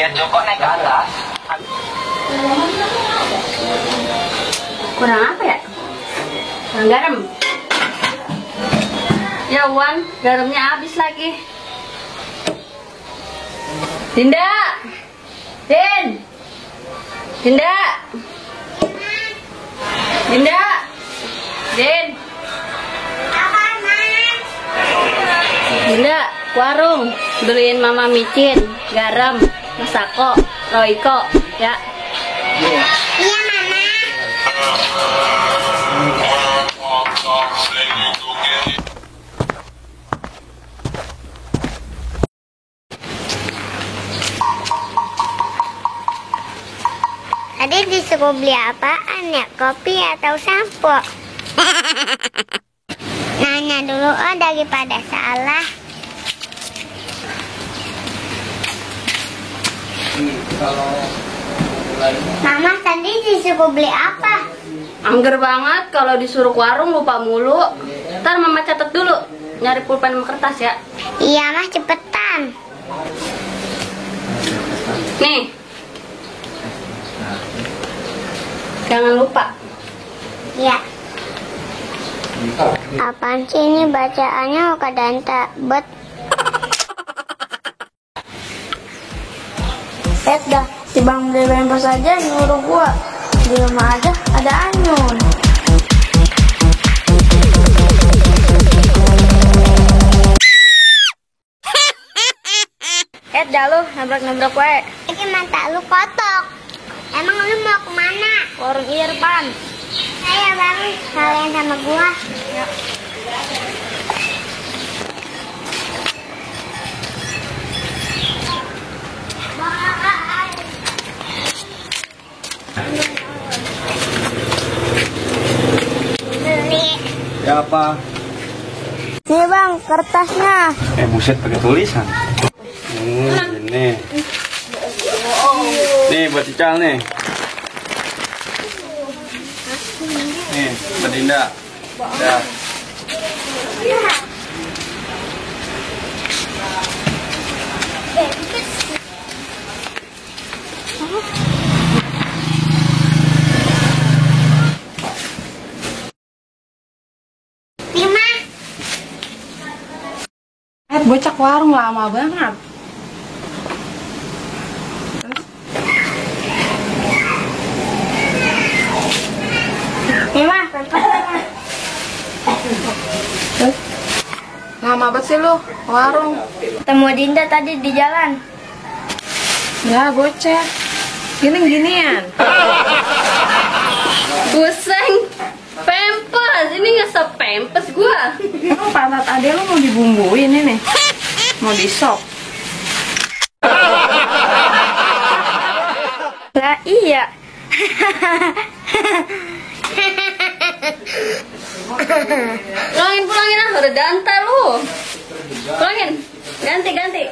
Biar Joko naik ke atas. Kurang apa ya? Kurang garam. Ya Wan, garamnya habis lagi. Dinda, Din, Dinda, Dinda, Din, Dinda, ke warung beliin Mama micin, garam, masako, roiko, ya. Iya, Mama. Tadi disuruh beli apaan ya? Kopi atau sampo? Nanya dulu daripada salah. Mama tadi disuruh beli apa? Angger banget kalau disuruh ke warung lupa mulu. Ntar Mama catat dulu, nyari pulpen sama kertas ya. Iya Mas, cepetan. Nih, jangan lupa. Iya. Apaan sih ini bacaannya kadanta bet? Dah, si Bang beli pampers aja nyuruh gua. Di rumah aja ada anyun. Dah lu nabrak-nabrak wae. Ini mata lu kotok. Emang lu mau kemana? Warung Irfan. Saya Bang, kalian sama gua. Ya. Beli. Ya apa? Nih Bang, kertasnya. Buset pakai tulisan. Ini. Nih buat Ical nih. Nih buat Dinda. Dah. Lima. Bocah warung lama banget. Lima, pempesnya. Lama banget sih lu, warung. Ketemu Dinda tadi di jalan. Ya, bocah. Gini-ginian. Pusing, pempes, ini ngesep pempes gua. Emang pantat adek lu mau dibumbuin ini? Mau disop? Lah iya. Pulangin ah, udah danta lu. Pulangin, ganti.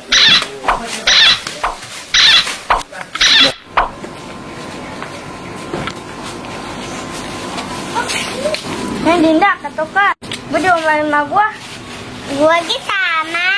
Dinda, ketuker. Gue diomelin sama gua. Gua lagi sama.